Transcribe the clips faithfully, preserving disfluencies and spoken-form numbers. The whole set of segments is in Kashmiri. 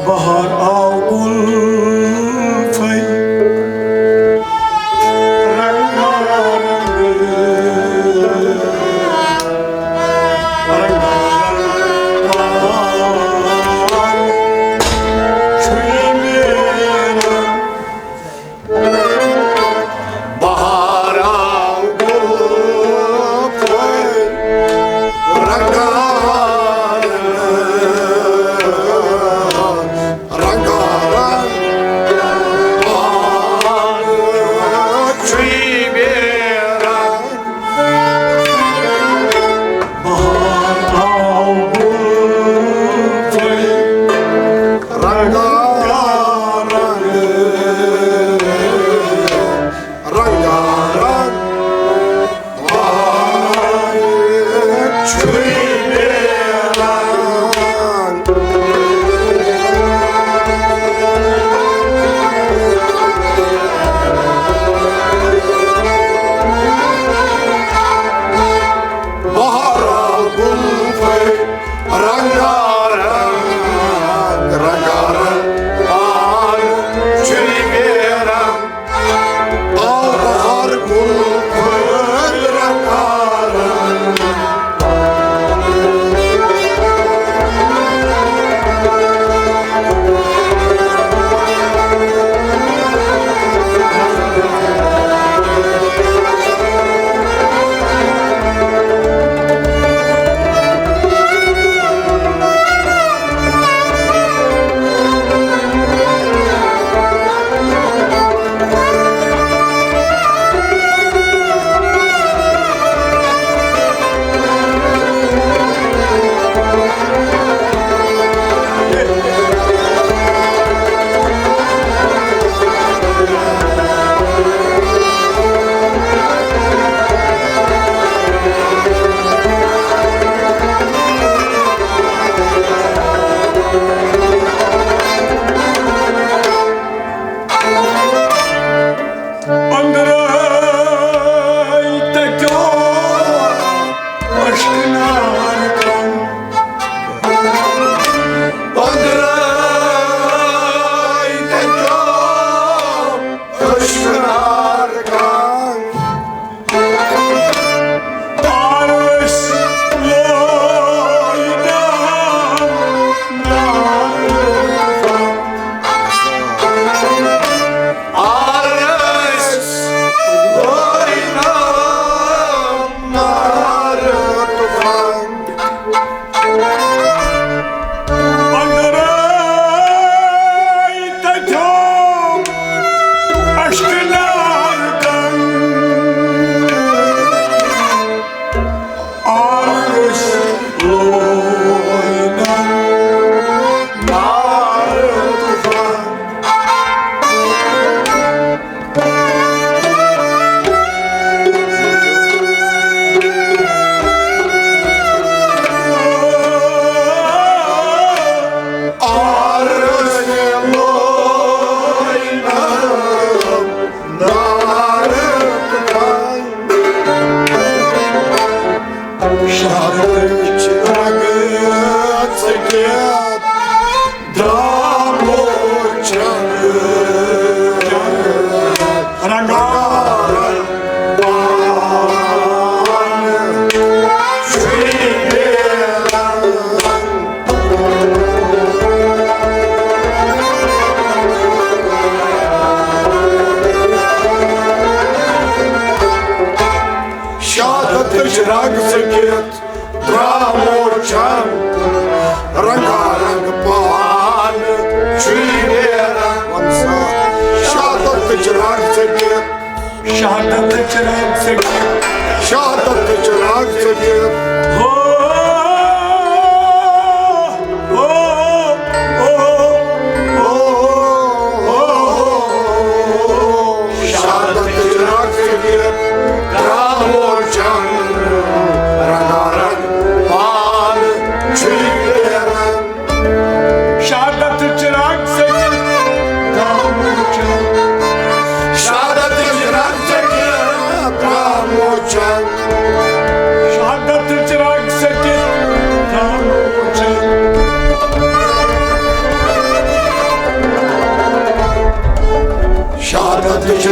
بہار آو گُل پھٔلۍ رنگا رنگ۔ رنگا رنگ چھُے میرا۔ بہار آو گُل پھٔلۍ رنگا رنگ۔ رنگا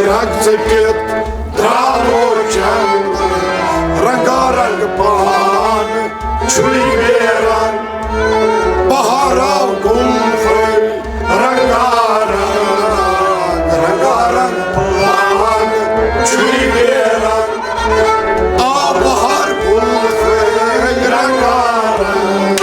رنگ ژٔٹِتھ درٛامو چنٛد، رنگا رنگ پان چھُے نیران۔ بہارا گُلفٲلۍ رنگا رنگ، رنگا رنگ پان چھُے نیران۔ آ بہار گُلفٲلۍ رنگا رنگ۔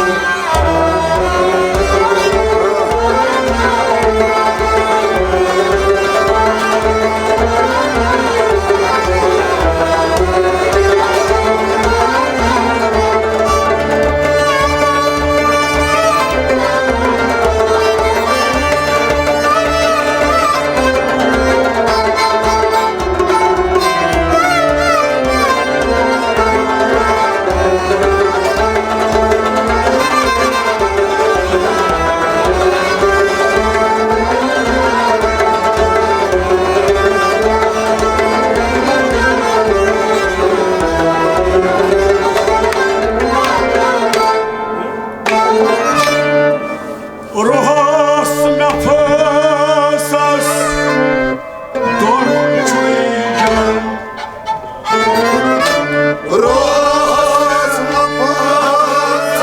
روحس نفسس دۄن چھُے جان۔ روحس نفسس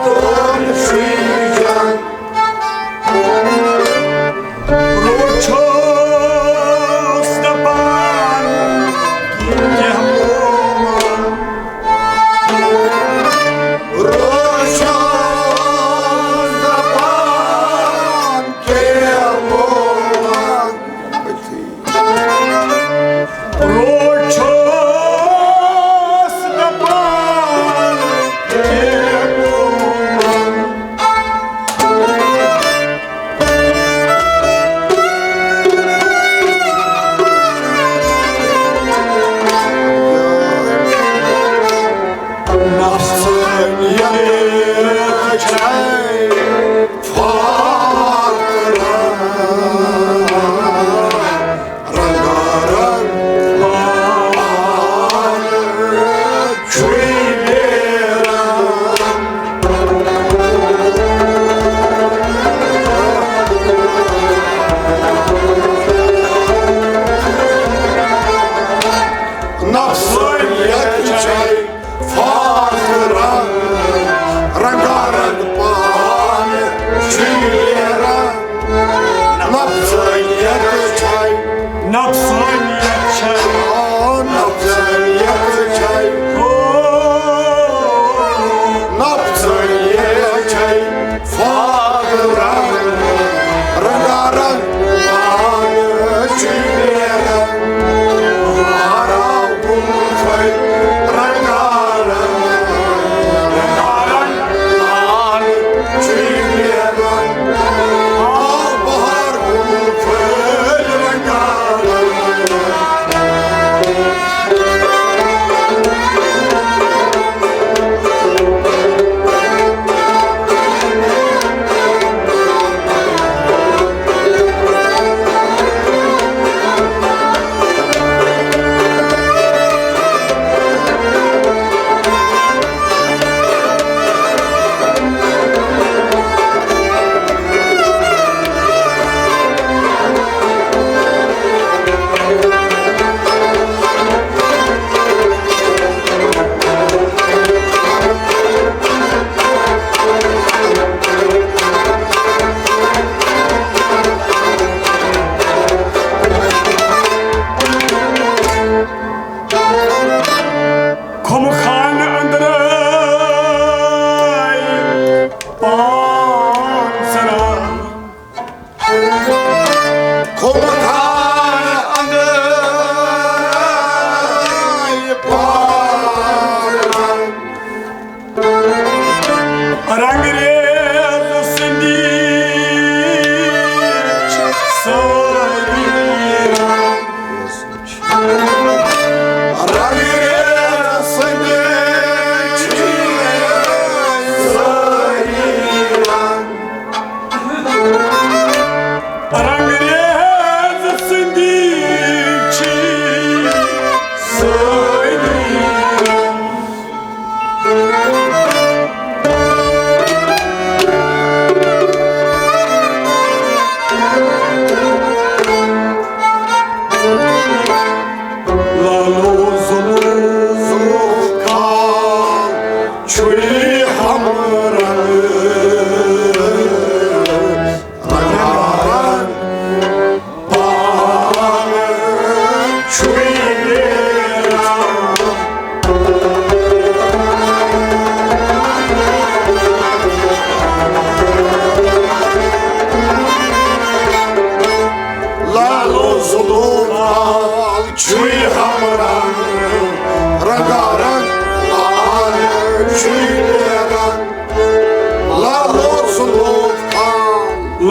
دۄن چھُے جان۔ روچھوس دپان کینٛہہ مومن۔ روچھوس دپان کینٛہہ مومن۔ روچھوس دپان کینٛہہ مومن۔ نفسانیت چھے فاقرہ۔ رنگارنگ پان چھُے نیران۔ نفسانیت چھے فاقرہ، رنگارنگ پان چھُے نیران۔ نفسانیت چھے۔ نفسانیت چھے۔ آ، نفسانیت چھے۔ او۔ نفسانیت چھے۔ فاقرہ، رنگارنگ پان چھُے نیران۔ بہارا گُلفٲلۍ رنگارنگ، رنگارنگ پان چھُے نیران۔ آ، بہار گُلفٲلۍ رنگارنگ۔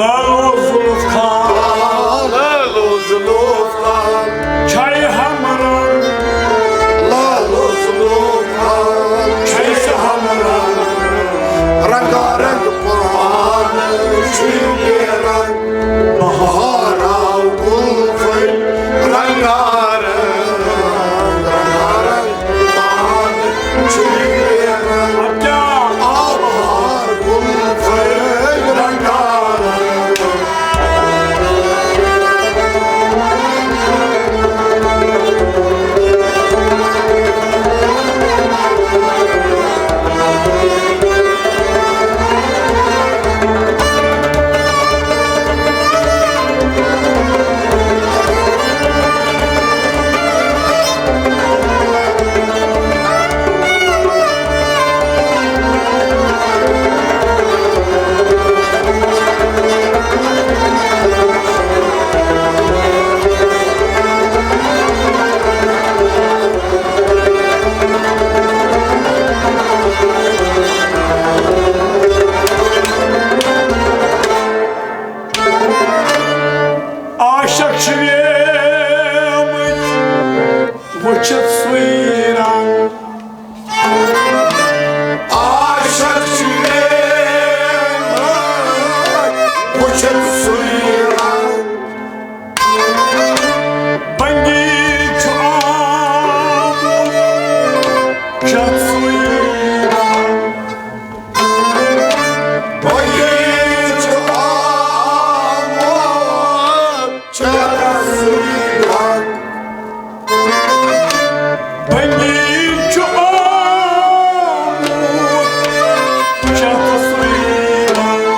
لالو ظلف خان، لالو ظلف خان، چھے ہمرنگ۔ لالو ظلف خان، چھے ہمرنگ۔ رنگا رنگ پان چھُے نیران، بہارا گُلفے رنگا رنگ، رنگا رنگ۔ عاشق چھِ ویمٕتۍ وٕچھِتھ سُے رنگ۔ عاشق چھِ ویمٕتۍ وٕچھِتھ سُے رنگ۔ بنگی چھُ آمُت وٕچھِتھ سُے رنگ۔ بنگی چھُ آمُت وٕچھِتھ سُے رنگ۔ بنگی چھُ آمُت وٕچھِتھ سُے رنگ۔